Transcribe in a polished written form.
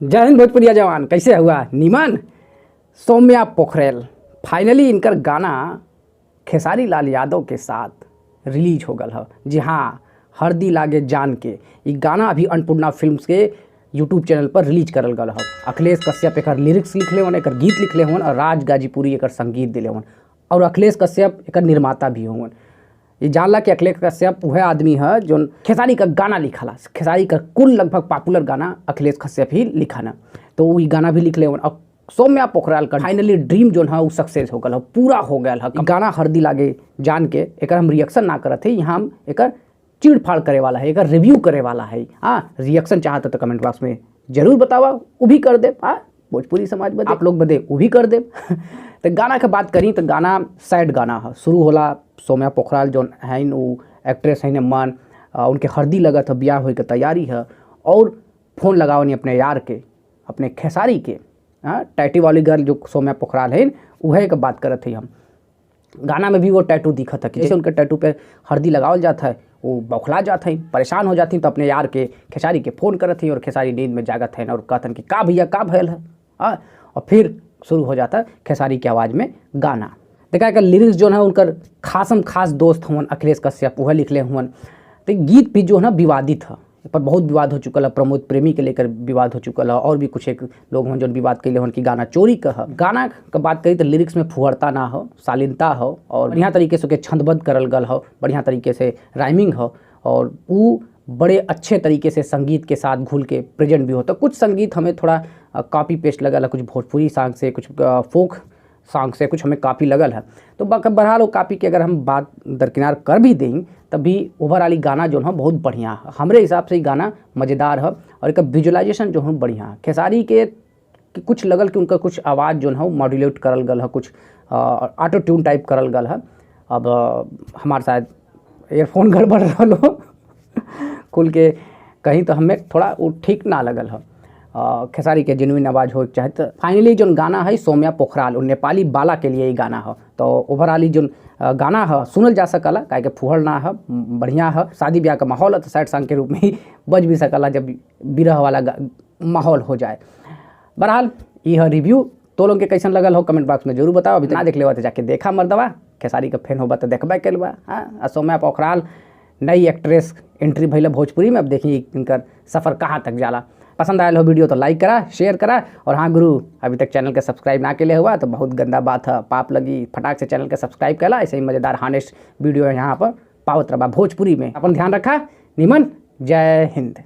जय हिंद भोजपुरिया जवान, कैसे हुआ नीमन। सौम्या पोखरेल फाइनली इनकर गाना खेसारी लाल यादव के साथ रिलीज हो गल है। जी हाँ, हरदी लागे जान के ये गाना अभी अन्नपूर्णा फिल्म्स के यूट्यूब चैनल पर रिलीज करल गल है। अखिलेश कश्यप एकर लिरिक्स लिखले होन, एकर गीत लिखले होन और राज गाजीपुरी एकर संगीत दिले होन और अखिलेश कश्यप एकर निर्माता भी होन। ये जानला कि अखिलेश कश्यप वह आदमी है जो खेसारी का गाना लिखला, खेसारी का कुल लगभग पॉपुलर गाना अखिलेश कश्यप ही लिखा ना, तो वो गाना भी लिख ले। और सौम्या पोखराल का फाइनली ड्रीम जो है वो सक्सेस हो गया है, पूरा हो गया है। गाना हरदी लागे जान के एक हम रिएक्शन ना करत है, यहाँ हम एक चीड़ फाड़ करे वाला है, एक रिव्यू करे वाला है। हाँ, रिएक्शन चाहते तो कमेंट बॉक्स में जरूर बतावा, वो भी कर दे। हाँ, भोजपुरी समाज बदे आप लोग बदे वो भी कर दे। तो गाना के बात करी तो गाना सैड गाना है। शुरू होला सौम्या पोखराल जो है वो एक्ट्रेस है मन, उनके हरदी लगत है, ब्याह होए के तैयारी है और फोन लगावनी अपने यार के, अपने खेसारी के। हाँ, टैटू वाली गर्ल जो सौम्या पोखराल है वह के बात करत है हम। गाना में भी वो टैटू दिखत है कि जैसे उनके टैटू पे हरदी लगावल जाता है वो बौखला जाता है, परेशान हो जाती हैं, तो अपने यार के खेसारी के फ़ोन करत हैं और खेसारी नींद में जागत हैं और कहतन कि का भैया का भयल है। हाँ, और फिर शुरू हो जाता है खेसारी की आवाज़ में गाना। देखा कि लिरिक्स जो है उनकर खासम खास दोस्त हुवन अखिलेश कश्यप, वह लिखले हुवन। तो गीत भी जो है ना विवादित है, पर बहुत विवाद हो चुकल है। प्रमोद प्रेमी के लेकर विवाद हो चुकल है और भी कुछ एक लोग हैं जो विवाद कैले हन कि गाना चोरी का है। गाना के बात करी तो लिरिक्स में फुहड़ता ना हो, शालीनता हो और बढ़िया तरीके से ओके छंदबद्ध करल गल हो, बढ़िया तरीके से राइमिंग हो और वो बड़े अच्छे तरीके से संगीत के साथ घुल के प्रेजेंट भी होता। कुछ संगीत हमें थोड़ा कॉपी पेस्ट लगल है, कुछ भोजपुरी सॉन्ग से, कुछ फोक सॉन्ग से कुछ हमें कापी लगल है। तो बहरहाल वो कापी की अगर हम बात दरकिनार कर भी दें तब भी ओवरऑल ही गाना जो है बहुत बढ़िया है। हमरे हिसाब से ही गाना मज़ेदार है और एक विजुअलाइजेशन जो है बढ़िया है। खेसारी के कुछ लगल कि उनका कुछ आवाज़ जो है मॉड्यूलेट करल गल है, कुछ ऑटो ट्यून टाइप करल गल है। अब हमारे शायद एयरफोन गड़बड़ रहा हो खुल के कहीं तो हमें थोड़ा वो ठीक ना लगल है। खेसारी के जेन्युइन आवाज़ हो चाहे तो फाइनली जो गाना है सौम्या पोखराल वो नेपाली बाला के लिए ही गाना है। तो ओवरऑल ही जो गाना है सुनल जा सकला, काहे कि फुहड़ ना है, बढ़िया है। शादी ब्याह का माहौल है तो सैड सॉन्ग के रूप में ही बज भी सकला जब विरह वाला माहौल हो जाए। बहरहाल यह रिव्यू तो लोग के कैसन लगल हो कमेंट बॉक्स में जरूर बताओ। अभी ना देख लेवा तो जाके देखा मर्दवा, खेसारी का फैन होबा तो देखबे कैल बा। हाँ, सौम्या पोखराल नई एक्ट्रेस एंट्री भइल भोजपुरी में, अब देखी इनकर सफ़र कहाँ तक जाला। पसंद आयल हो वीडियो तो लाइक करा, शेयर करा और हाँ गुरु, अभी तक चैनल के सब्सक्राइब ना के लिए हुआ तो बहुत गंदा बात है, पाप लगी। फटाक से चैनल के सब्सक्राइब करा, ऐसे ही मज़ेदार हानेस्ट वीडियो यहाँ पर पावत रहा भोजपुरी में। अपन ध्यान रखा। निमन, जय हिंद।